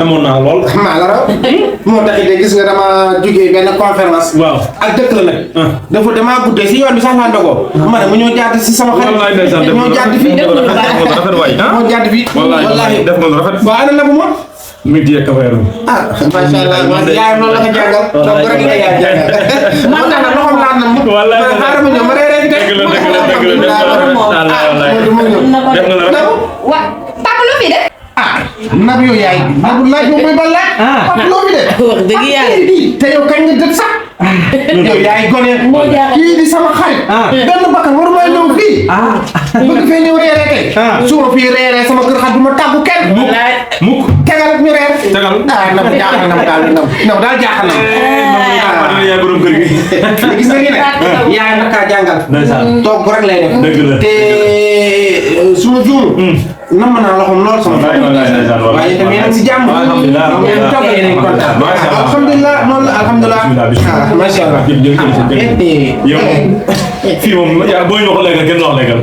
amoon naa lool. maa la raw. moo tax it gis nga dama jugee benn conférence. waaw ak dëkk la nag. dafa damaa guddee si yoon bi sax laa ndogoo. ma ne mu ñëw jàdd si sama xarit. wallaay ndeysaan def ñoo jàdd fii. rafet waay moo jàdd fii. wallaahi def nga lu rafet. waaw ana Nabou moom. mi ngi yegg affaire bi. macha allah yaayam loolu la ko jàngal. donc rek la yaay jàngal. man nag loxoom laa nam. wallaay man xaaral ma ñëw ma reeree bi de. dëgg la def nga lu rafet. wa papa lu fi de. Nabou yow yaay. Nabou laaj moom mooy ban laaj. papa loo fi de. wax dëgg yàlla. te yow kañ nga dëkk sax. yow yaay gone. kii di sama xarit. benn bakkan waru may ñëw fii. bëgg fee ñëw reeree kay. su ma fii reeree sama kër xat du ma tàggu kenn. mukk tegal ñu reer. tegal. Nabou jaaxal na Nabou daal jaaxal na. yaay borom kër gi. gis nga ni ne. yaay nag kaa jàngal. ndeysaan. toog rek lay def. dëgg la. te su ma juum. nam naa loxoom lool sama wallaay ndeysaan waaye itam yéen a ngi si jàmm. alhamdulilah alhamdulilah noonu la alhamdulilah. macha allah. yow fii moom yaa booy ñu wax léegi kenn wax léegi.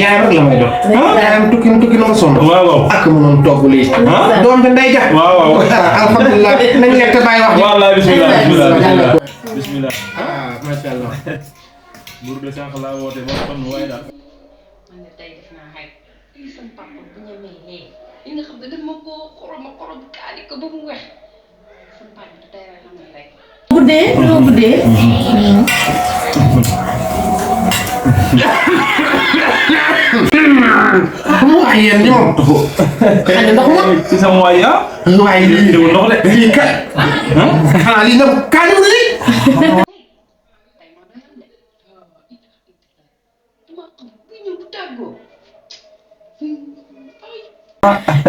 yaay rek la may doon. yaayam tukki na ma sonn. waaw waaw. ak mu noonu togg lii. doom bi ndey ja. waaw waaw. alhamdulilah nañ lekk te bàyyi wax ji. wallaay bismillah bismillah bismillah. macha allah. buur de sànq laa woote ba xam waaye daal. man de tey def naa xay lii sama papa bu ñemee nee li nga xam ne daf ma koo xorom kaani ko ba mu wex sama papa da tey rek xam ne rek. Guddee loo guddee. mu wax yéen ñi moom. xanaa ndox ma. ci sama waay waaye lii déglu ndox de. lii kat. xanaa lii nag kaani wu lii. tey ma doyal de dama xam bu ñëw bu tàggoo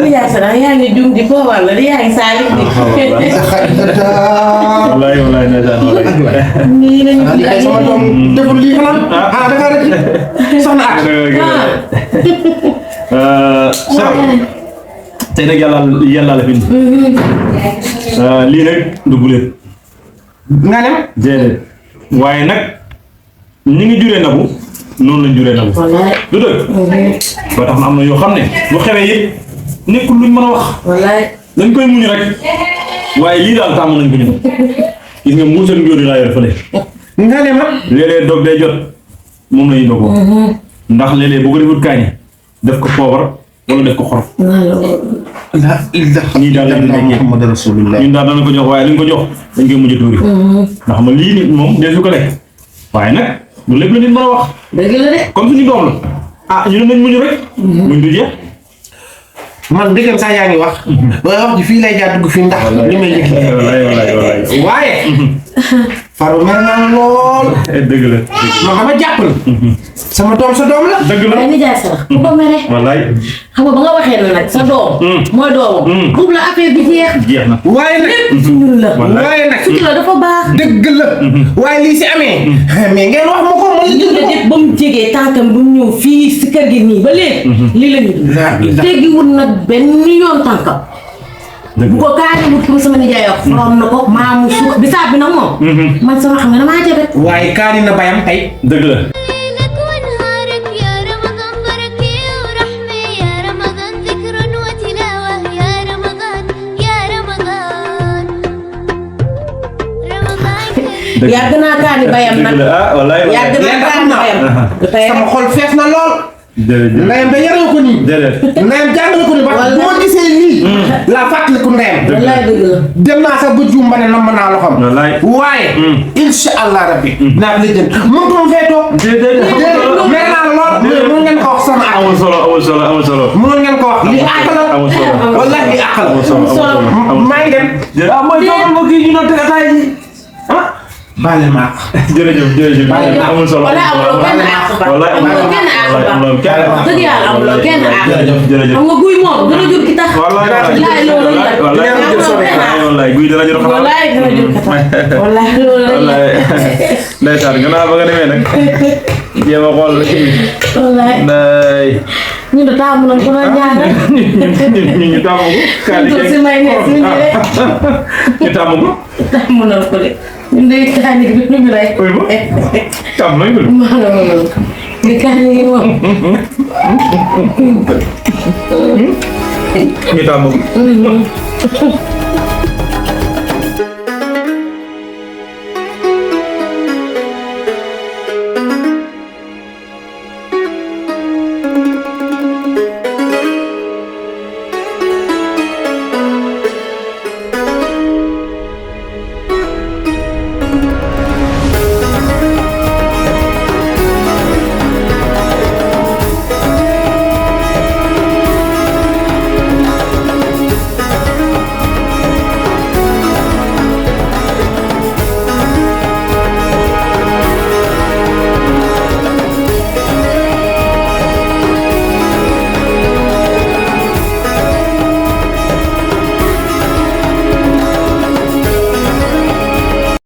li yaa sa yaa ngi juum di ko walla li yaa ngi saalix di. wallaay wallaay ndeysaan wallaay. nii lañu lii kay sama doom deful lii xanaa. da ngaa rëcc soxna ak. Sarr tey nag yàlla la fi indi. lii nag du guléet. nga ne. déedéet waaye nag ñi ngi juree Nabou noonu lañ juree Nabou. wallaay. du dëgg. ba tax na am na yoo xam ne bu xewee yëpp nekkul luñ mën a wax. wallaay. dañ koy muñ rek waaye lii daal tàmm nañ ko ñun gis nga muusal njóori laa yor fële. nga ne ma. léeg-léeg dog day jot moom la ñu dogoo. ndax léeg-léeg bu ko defut kaañe def ko poobar wala def ko xorof. la ñii daal lañ nekkee Muhammad rasulullah. ñun daal dana ko jox waaye li nga ko jox dañ koy mujj a tuuri. ndax ma lii nit moom dee su ko lekk waaye nag du lépp la nit mën a wax dëgg la de. comme suñu doom la ah ñu ne nañ muñu rek. muñ du jeex. man dëggam sax yaa ngi wax. waaye wax ji fii lay jaar dugg fii ndax li may yëg. wallaay waaye. Faro mer naa lool. dëgg la. ma xam jàpp na. sama doom sa doom la. dëgg la waaye nijaay sax bu ko mere. wallaay. xam nga ba nga waxee ne nag sa doom. mooy doomam. boobu la affaire bi jeex. jeex na. waaye nag. ci ñun la. waaye nag. ci la dafa baax. dëgg la. waaye lii si amee. mais ngeen wax ma ko man la gis nga jënd def ba mu jegee tànkam bu mu ñëw fii si kër gi nii ba léegi. lii la ñu dund. teggiwul nag benn yoon tànkam. bu ko kaani wut pour sama nijaay wax xorom na ko maamu suux bisaab bi nag moom. man sama xam nga damaa jabet. waaye kaani na bayam tey. dëgg la. ليلك ونهارك يا رمضان بركة ورحمة يا رمضان ذكر وتلاوة يا رمضان يا رمضان رمضان yàgg naa kaani bayam nag. dëgg la ah wallaay wallaay. yàgg naa kaani bayam. du tey sama xol fees na lool. jërëjëf. ndeyam da yaree ko nii. déedéet. ndeyam jàngale ko nii ba Wallaay. boo gisee nii. laa fàttaliku ndeyam. wallaay dëgg la. dem naa sax ba juum ba ne namm naa loxoom. wallaay. waaye. incha allah rabbi. naa la jënd mënut ma fee toog. déedéet. mer naa la lool. mën ngeen ko wax sama àq. amul solo amul solo amul solo. mën ngeen ko wax lii àq la. amul solo. wallahi lii àq la. amul solo amul solo. maa ngi dem. ah mooy toogal ma kii ñu doon teg ataay ji. ah. baale ma àq. jërëjëf jërëjëf. amul solo wala amuloo kenn àq ba. wallaay amuloo kenn àq ba. amuloo kenn àq. dëgg yàlla amuloo kenn àq. jërëjëf jërëjëf. xam nga guy moom dana jur ki tax. wallaay wallaay loolu la. wallaay amuloo kenn àq. wallaay guy dana jur xanaa. wallaay dana jur ki tax. wallaay loolu la. wallaay ndeysaan gannaaw ba nga demee nag jéem a xool kii bi. wallaay nday ñu ne taamu nañ ko doon ñaanal. ñu tàmm ko. ñu toog si may ne si ñu rek. ñu tàmm ko. taamu nañ ko de. ñun de kaani gi du ñu rek. oui ba tàmm nañ ko. maanaam di kaani gi moom. Ñu tàmm.